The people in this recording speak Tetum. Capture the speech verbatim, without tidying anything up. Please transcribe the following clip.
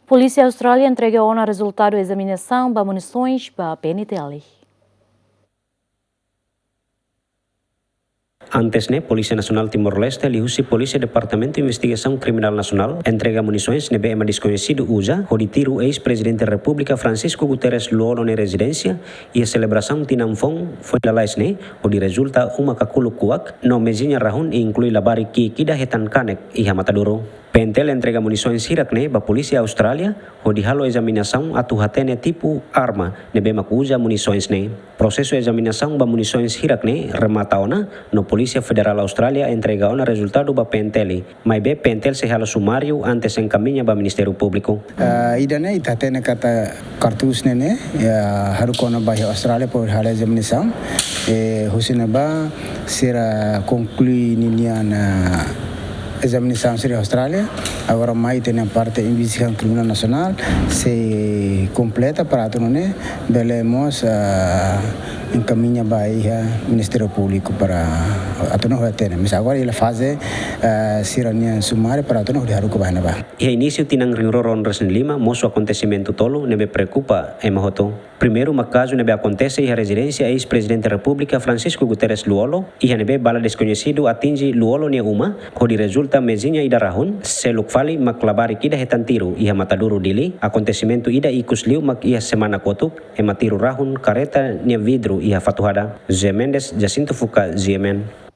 Polísia Austrália entrega ona rezultadu ezaminasaun ba munisoens ba P N T L. Antes ne'e, Polísia Nasionál Timor-Leste liuhusi Polísia Departamentu Investigasaun Kriminál Nasionál entrega munisoens ne'ebé ema deskoñesidu uza hodi tiru eis-Prezidente Repúblika Francisco Guterres Lú-Olo nia rezidénsia iha selebrasaun tinan foun foin lalais ne'e, hodi rezulta uma kakuluk kuak no mezinha rahun, inklui labarik ki'ik ida hetan kanek iha Matadouro. P N T L entrega munisoens hirak ne'e ba Polísia Austrália hodi halo ezaminasaun atu hatene tipu arma ne'ebé mak uza munisoens ne'e. Prosesu ezaminasaun ba munisoens hirak ne'e remata ona, no Polísia Federál Austrália entrega ona rezultadu ba P N T L. Maibé P N T L sei halo sumáriu antes enkamiña ba Ministériu Públiku. Ah, ida-ne'e ita hatene katak kartús ne'e ne'e, ya, haruka ona ba iha Austrália para halo ezaminasaun. Eh, husi ne'ebá sira konklui ninia, ah, ezaminasaun sira iha Austrália. Agora mai ita-nia parte investigasaun kriminál nasionál sei kompleta para atu nune'e bele mós, ah, enkamiña ba iha Ministériu Públiku para atu nune'e hatene. Mas agora iha faze, ah, sira-nia sumáriu para atu nune'e haruka ba iha ne'ebá. Iha inísiu tinan rihun rua ruanulu-resin-lima, mosu akontesimentu tolu ne'ebé preokupa ema hotu. Primeiru mak kazu ne'ebé akontese iha rezidénsia eis-Prezidente Repúblika Francisco Guterres Lú-Olo, iha ne'ebé bala deskoñesidu atinje Lú-Olo nia uma, hodi rezulta mezinha ida rahun, seluk fali mak labarik ida hetan tiru iha Matadouro, Dili. Akontesimentu ida ikus liu mak iha semana kotuk, ema tiru rahun kareta nia vidru iha Fatuhada. José Mendes, Jacinto Fuca, G M N.